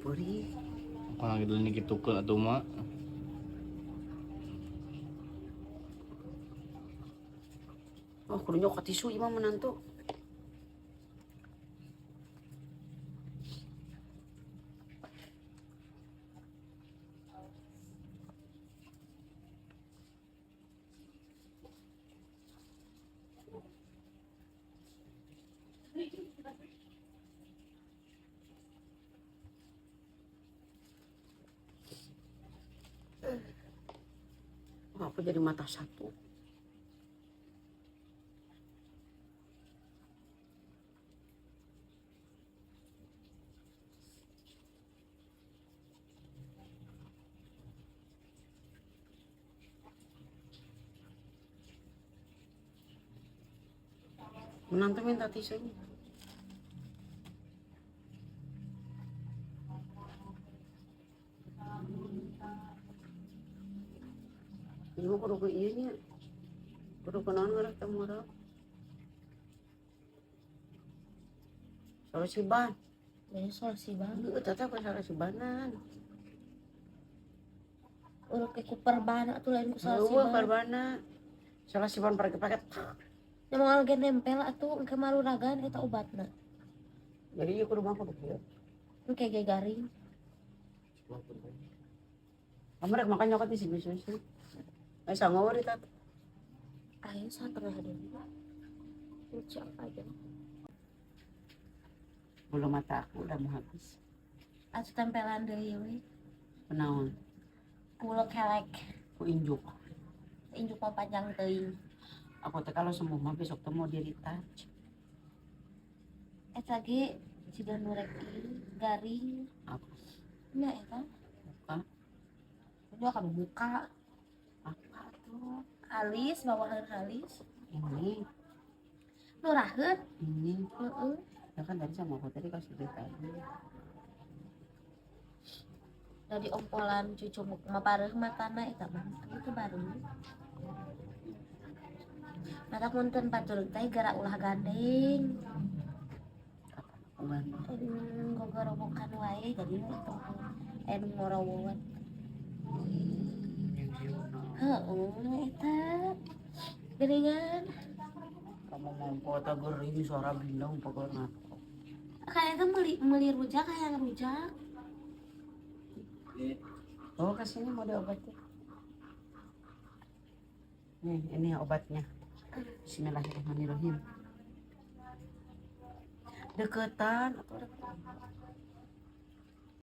Perih. Kalau gitu ini gitukeun atuh mah. Oh, kudu nyokot tisu ieu mah menantu. Oh, aku jadi mata satu. Menantu minta tisunya. Ieu mah kudu ku ieu nya. Kudu kunaon ngarah teh murah. Solusi ban. Jadi solusi banget. Heueuh teh ku solusi banan. Urut ke ku perbana atuh lain ku solusi Heueuh ban. parbana. Solusi ban pake-pake. Ya moal ge nempel atuh engke maruragan eta obatna. Jadi ieu kudu mah kudu kieu. Engke ge garing. Kamu rek makan nyokot di sini sini. Eh sangor eta. Ayo satengah deui. Lucu aja. Bulu mata aku udah mau habis. Atuh tempelan deui we. Kunaon? Kulo kelek. Ku injuk. Injuk mah panjang teuing. Aku teh kalau sembuh mah besok teh mau di retouch. Eta ge jiga nu rek ieu, garing. Apa? Nya eta. Buka. Udah kamu buka Apa tuh? alis, bawahan alis. Ini, Nuraheun. ini. Heeh. Ya kan tadi sama aku tadi kasih tadi. Dari ompolan cucu mah pareuh matana eta mah itu baru. Mata punten patur teh gara ulah gandeng. Kapan aku gandeng? Gogorowokan wae jadi itu nu ngorowot. Yang siuna. Heeh, eta. Geuningan. Kamu mau kota gering suara bindong pokoknya. Kayak itu meuli meuli rujak kayak rujak. Oh, kasihnya mau diobatin. Nih, ini obatnya. Bismillahirrahmanirrahim. Deketan atau deketan?